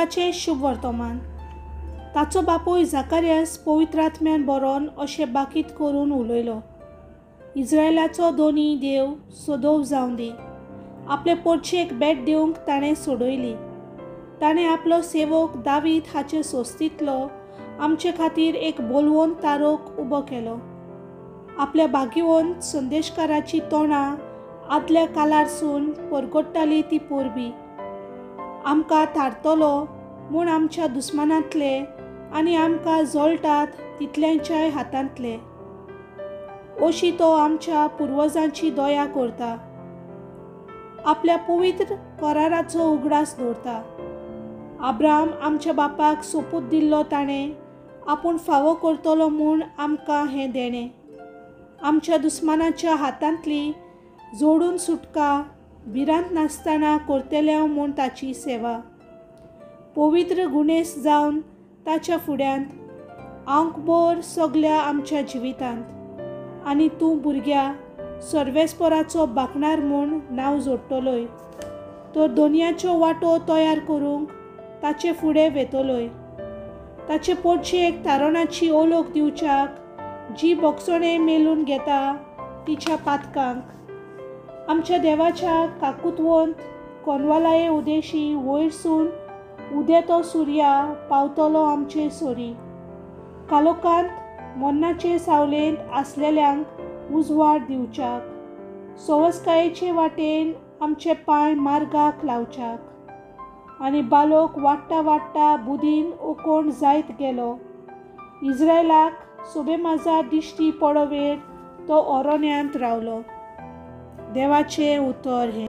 लुकाचें शुभ वर्तमान. ताचो बापूय जाकारियस पवित्र आत्म्यान बरोवन अशें बाकीत करून उलयलो, इस्रायलाचो दोनी देव सदोव जावं दी. आपले पोटशेक भेट दिवंक ताणें सोडयली. ताणें आपलो सेवक दावीद हाचे सोस्तींतलो आमचे खातीर एक बोलवंत तारोक उबो केलो. आपल्या भाग्यवंत संदेशकाराची तोंडां आदल्या कालारसून परगट्टाली ती पोरबी. आमकां थारतलो म्हूण आमच्या दुस्मानांतले आनी आमकां जळटात तितल्यांच्याय हातांतले. अशी तो आमच्या पुर्वजांची दया करता, आपल्या पवित्र कराराचो उगडास दवरता. आब्राम आमच्या बापाक सोपूत दिल्लो ताणें आपूण फावो करतलो म्हूण आमकां हें देणें. आमच्या दुस्मानाच्या हातांतली जोडून सुटका भिरांत नासतना करतल्या म्हूण ताची सेवा. पवित्र गुणेस जावन ताच्या फुड्यांत आंकभर सगल्या आमच्या जिवितांत. आनी तूं भुरग्या सर्वेस्पराचो बाकणार म्हूण नांव जोडटलोय, तर दोनयाच्यो वाटो तयार करूंक ताचे फुडें वेतलोय. ताचे पोटशेक तारणाची ओलोक दिवच्याक जी बोगसणें मेलून घेता तिच्या पातकांक. आमच्या देवाच्या काकुतवंत कोनवालाये उदेशी वयरसून उदेतो सुर्या पावतलो आमचे सोरी. कालोकांत मरणाचे सावलेंत आसलेल्यांक उजवाड दिवच्याक, सवसकायेचे वाटेन आमचे पांय मार्गाक लावच्याक. आनी बालोक वाडटा वाडटा बुदीन ओकोण जायत गेलो. इस्रायलाक सोबेमाजार दिश्टी पडोवेर तो ओरोन्यांत रावलो. देवाचें उतर हें.